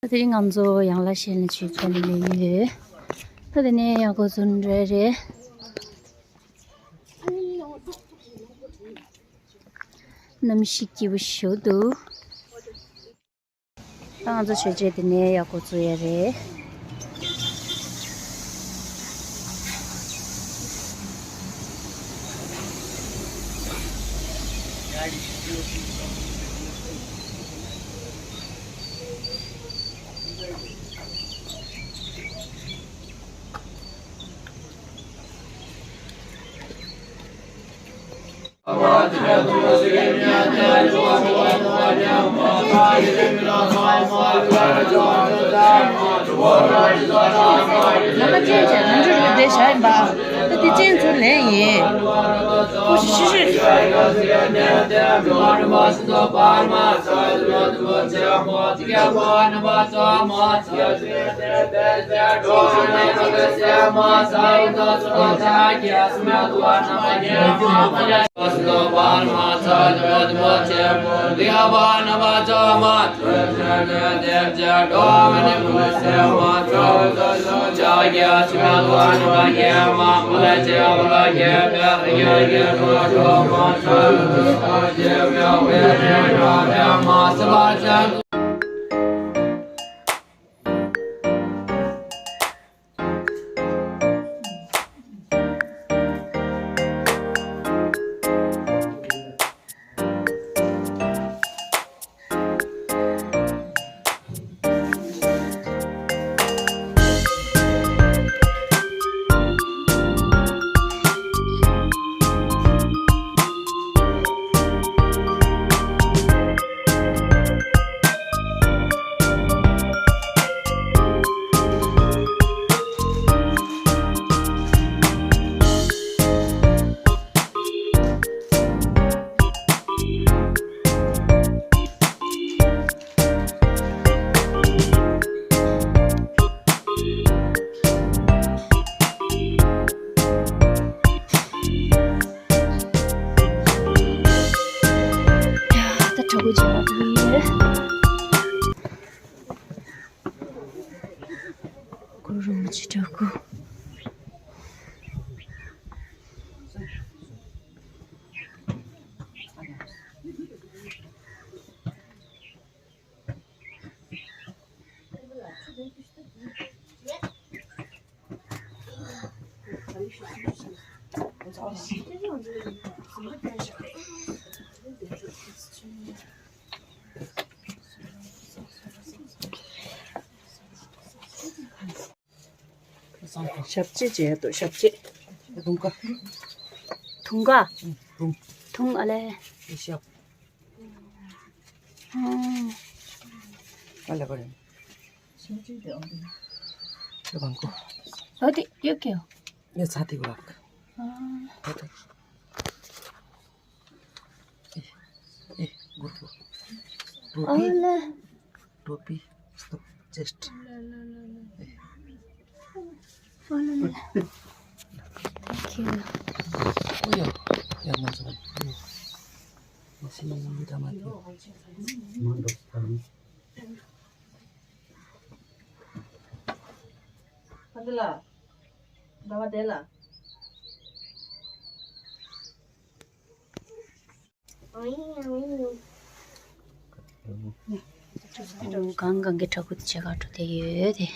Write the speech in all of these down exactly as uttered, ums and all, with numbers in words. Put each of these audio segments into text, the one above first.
ད་དེ་རིང་ང་ཚོ་ཡང་ལ་ཤན་ལ་ཆུ་ཚོད་ནས་ཡོད། ད་དེ་ནས་ཡག་པོ་ཚོ་འདྲ་རེད། གནམ་གཤིས་སྐྱིད་པོ་ཞིག་འདུག་ད་ང་ཚོ་ཆོས་རྗེ་དེ་ནས་ཡག་པོ་ཚོ་ཡ་རེད། ལམ་ཅན་ཅན་ང་ཚོ་ལ་བསྡད་བཞག་ཡིན་པ། ད་དེ་ཅན་ཚུར་ལེན་ཡིན། ཁོ་ཤི་ཤི། ད་གྲོགས་པོ་བྱེད་པ་ཡིན། གུ་རུ་རིན་པོ་ཆེ་གྲོགས་པོ། ཞབས་རྗེས་བྱས་འདུག་ཞབས་རྗེས། དུང་དཀར། དུང་དཀར། དུང་། དུང་ཨ་ལེ། ཞབས། ཨ་ལེ་ག་རེ། ཞབས་རྗེས་དེ་ཨ་ལེ། ཨ་དེ་ཡོད་ཀྱི། ཨེ་ཚ་དེ་ག་རེ། ཨ་དེ། ཨེ་ཨེ་གུ་རུ། ཨ་ལེ། Topi, stop, chest. Thank you. Oh, yeah. Yeah, no, no, no. Masih minta mati. Mandok sekali. Adalah. Bawa dela. གང་གང་གི་ཕྲུ་གུ་དེ་ཕྱེད་ཀ་འགྲོ་བསྡད་ཡོད་དེ།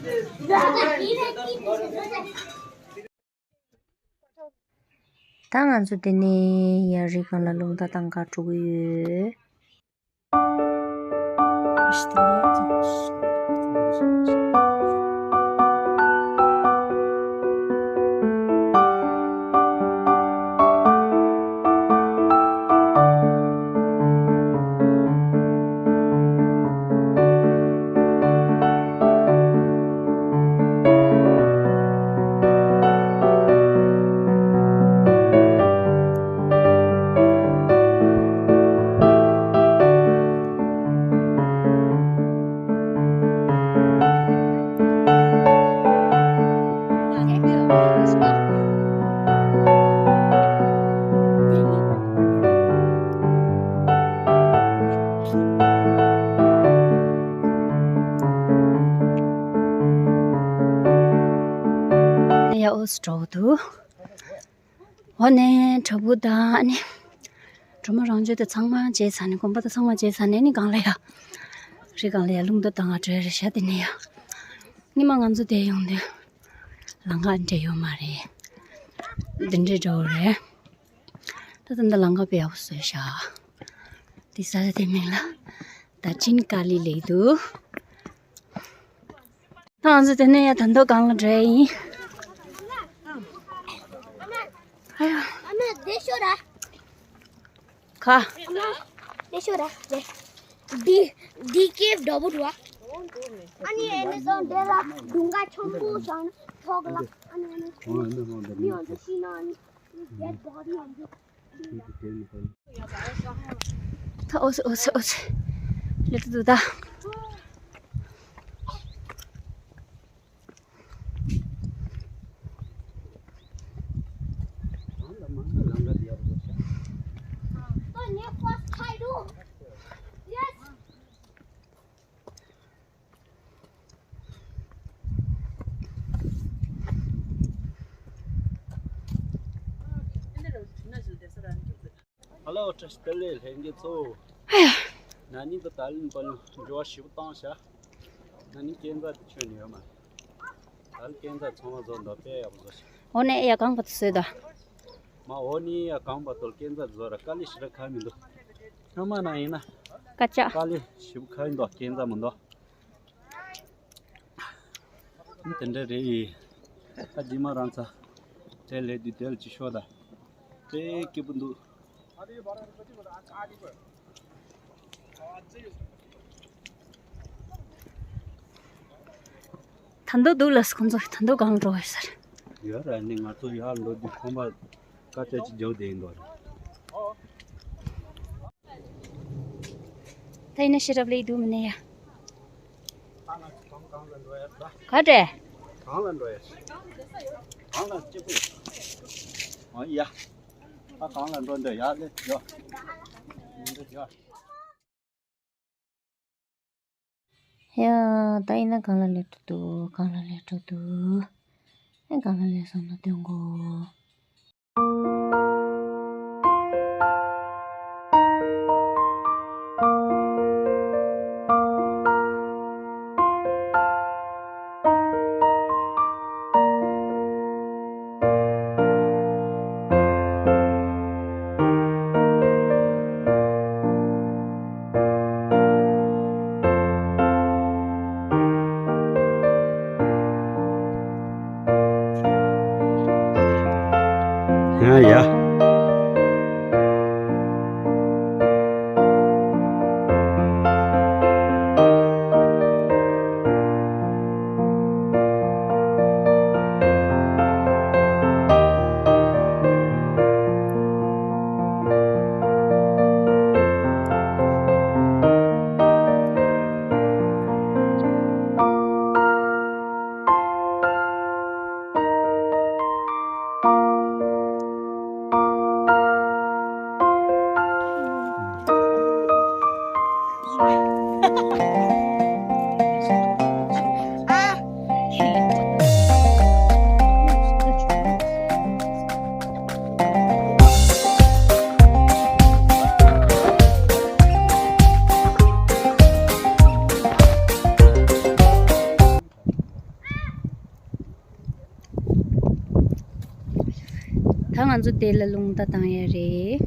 ད་ང་ཚོ་དེ་ནས་ཡར་རི་སྒང་ལ་རླུང་རྟ་བཏང་ག་འགྲོ་གི་ཡོད། ཡ་ཨོ་སི་འགྲོ་འདུག་འོ་ནས་དྲ་འབུ་དང་ཨ་ནི། གྲོ་མོ་རང་བྱོན་དེ་ཚང་མ་བརྗེས་ཚར་ནས་གོམ་པ་དང་ཚང་མ་བརྗེས་ཚར་ནས་ནི་སྒང་ལ་ཡ། རི་སྒང་ལ་ཡ་རླུང་རྟ་བཏང་ག་འགྲོ་ཡ་རེད་ཤག་དེ་ནས་ཡ། ཉི་མ་ང་ཚོ་དེ་ཡོང་དུས། ལམ་ཁ་འདྲ་ཡོད་མ་རེད། འདི་འདྲས་འགྲོ་རེད། ད་ད་ལྟ་ལམ་ཁ་དཔེ་ཡག་པོ་བཟོས་ཤག་དེ་ས་ཆ་དེ་མིང་ལ་ད་ཅིན་ཀ་ལི་ལབ་འདུག་ད་ང་ཚོ་དེ་ནས་ཡ་ད་མདོ་སྒང་ལ་འགྲོ་ཡ་ཡིན། ཨ་ཡ། ཨ་མ་དེ་ཤོད་ར། ཁ། ཨ་མ་དེ་ཤོད་ར། དེ། འདི་འདི་ཀེབ་འདྲ་པོ་འདུག་ཨ། ཨ་ནི་ཨེ་མེ་ཟོན་དེ་ལ་སྒྲུང་ག་ཆེན་པོ་བཞག་ན་ཐོག་ལ་ཨ་ནི་ཨ་ནི་མི་ཡོང་དུ་ཤི་ན་ཨ་ནི་ཌེད་བོ་ཌི་ཡོང་དུ། ད་ཨོ་སི་ཨོ་སི་ཨོ་སི། ལེ་ཏུ་དུ་ད། ཧ་ལོ། བཀྲ་ཤིས་བདེ་ལེགས་ལྷན་རྒྱས་ཚོ། ཨ་ཡ། ན་ནིང་དང་ད་ལན་བར་ལ་འགྱུར་བ་ཞེ་པོ་བཏང་ཤག་ན་ནིང་སྐས་འཛེག་དེ་ཁྱོན་ནས་ཡོད་མ་རེད། ད་ལན་སྐས་འཛེག་ཚང་མ་བཟོ་འདུག་དཔེ་ཡག་པོ་བཟོ་ཤག་འོ་ནས་ཡ་གང་བ་དུ་བཟོས་ད། མ་འོ་ནི་ཡ་གང་བ་དུ་སྐས་འཛེག་བཟོ་ར་དཀའ་ལས་ཞེ་དྲག་ཁག་མི་འདུག་སྔོན་མ་ན་ཡིན་ན། དཀའ་ལས་ཞེ་པོ་ཁག་ཡིན་འདུག་སྐས་འཛེག་མི་འདུག་དེ་འདྲ་རེད། ད་རྗེས་མ་རང་ཚ། དེ་ལས་དུས་དེ་ལ་ཅི་ཤོད་ད། དཔེ་སྐྱིད་པོ་འདུག་ད་མདོ་འདུག་ལ་ཁོང་ཚོ་ད་མདོ་གང་འགྲོ་བས་ཟེར། ཡོད་ར་ནི་ང་ཚོ་ཡར་འགྲོ་དུས་ཁོམ་པ་དཀའ་སྤྱད་ཅིག་རྒྱག་བསྡད་ཡིན་འདུག་ད་ཡིན་ན་ཤེས་རབ་ལེགས་འདུག་མི་ནས་ཡ། ག་འདྲས། གང་ལ་འགྲོ་ཡ། གང་ལ་སྐྱིད་པོ། ཨ་ཡ། ད་གང་ལ་འགྲོ་འདོད་ཡ་ལེ་ཡ། འདི་ཡ། ཡ། ད་ཡིན་ན་གང་ལ་ལས་འགྲོ་འདུག་གང་ལ་ལས་འགྲོ་འདུག་ཨེ་གང་ལ་ལས་སོང་ན་སྟོན་གོ། ཡ་ཡ། ད་ང་ཚོ་དེ་ལ་རླུང་རྟ་བཏང་ཡ་རེད།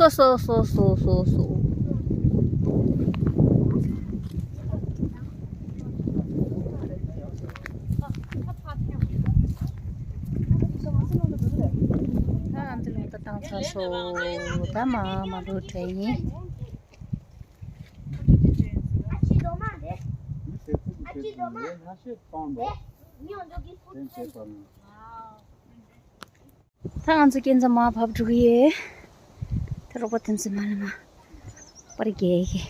སོ་སོ་སོ་སོ་སོ་སོ། ད་ཨ་འདི་ལུང་ད་བཏང་ཚར་སོང་། ད་མ་མ་འགྲོ་གྲས་ཡིན། ད་ང་ཚོ་སྐྱེལ་མཚམས་མར་བབས་འགྲོ་གི་ཡོད། ད་རོགས་པ་ཐོན་ཚེ་མ་ལ་མ་པར་རྒྱག་གི།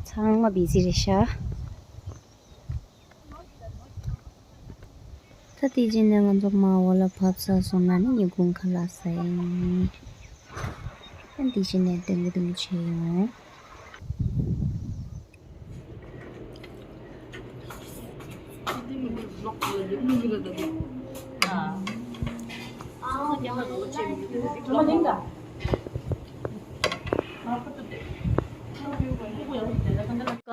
ཚང་མ་བི་ཛི་རེད་ཤག་ད་དེ་རྗེས་ནས་ང་ཚོ་མར་འོག་ལ་བབས་ཚར་སོང་ན་ནི་ཉིན་གུང་ཁ་ལག་ཟ་ཡ་ཡིན། ད་དེ་རྗེས་ནས་སྡོད་གི་སྡོད་གི་བྱས་ཡོང་།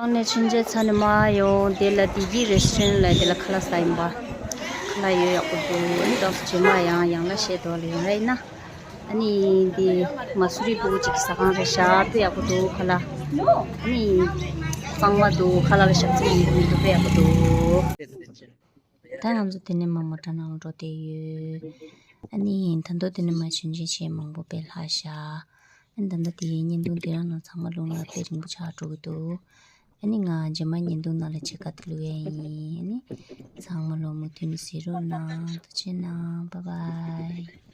གང་ནས་ཕྱིན་ཆད་ཚ་ནས་མ་ཡོང་། དེ་ལ་དེ་གི་རེ་སི་ཊོ་རན་ལ་དེ་ལ་ཁ་ལག་ཟ་ཡིན་པ། ཁ་ལག་ཡོད་ཡག་པོ་འདུག་ཨ་ནི་ཏོག་ཙམ་རྗེས་མ་ཡང་ཡང་ལ་བཤད་དོ་ལ་ཡོང་ར་ཡིན་ན། ཨ་ནི་འདི་མ་སུ་རི་ཕྲུ་གུ་གཅིག་གི་ཟ་ཁང་རེད་ཤག་ཕུ་ཡག་པོ་འདུག་ཁ་ལག་ཨ་ནི་གཙང་མ་འདུག་ཁ་ལག་ལ་ཞག་ཚི་མང་པོ་མི་འདུག་ཕུ་ཡག་པོ་འདུག་ད་ང་ཚོ་དེ་ནས་མར་མོ་ཊ་ནང་ལ་འགྲོ་བསྡད་ཡོད། ཨ་ནི་ད་དུང་དེ་ནས་མར་ཆུང་ཆུང་བྱས་མང་པོ་དཔེ་ལྷག་ཤག་ཨ་ནི་ད་ལྟ་དེ་བརྙན་ཐུང་དེ་རང་ནང་ཚང་མ་ལོག་ན་དཔེ་རིང་པོ་ཆགས་འགྲོ་གི་འདུག་ཨ་ནི་ང་རྗེས་མ་བརྙན་ཐུང་ནང་ལ་ཕྱེད་ཀ་དེ་བླུག་ཡ་ཡིན། ཨ་ནི་ཚང་མ་ལོ་མུ་མཐུད་ནས་གཟིགས་རོགས་གནང་། ཐུགས་རྗེ་གནང་། བཱའི་བཱའི།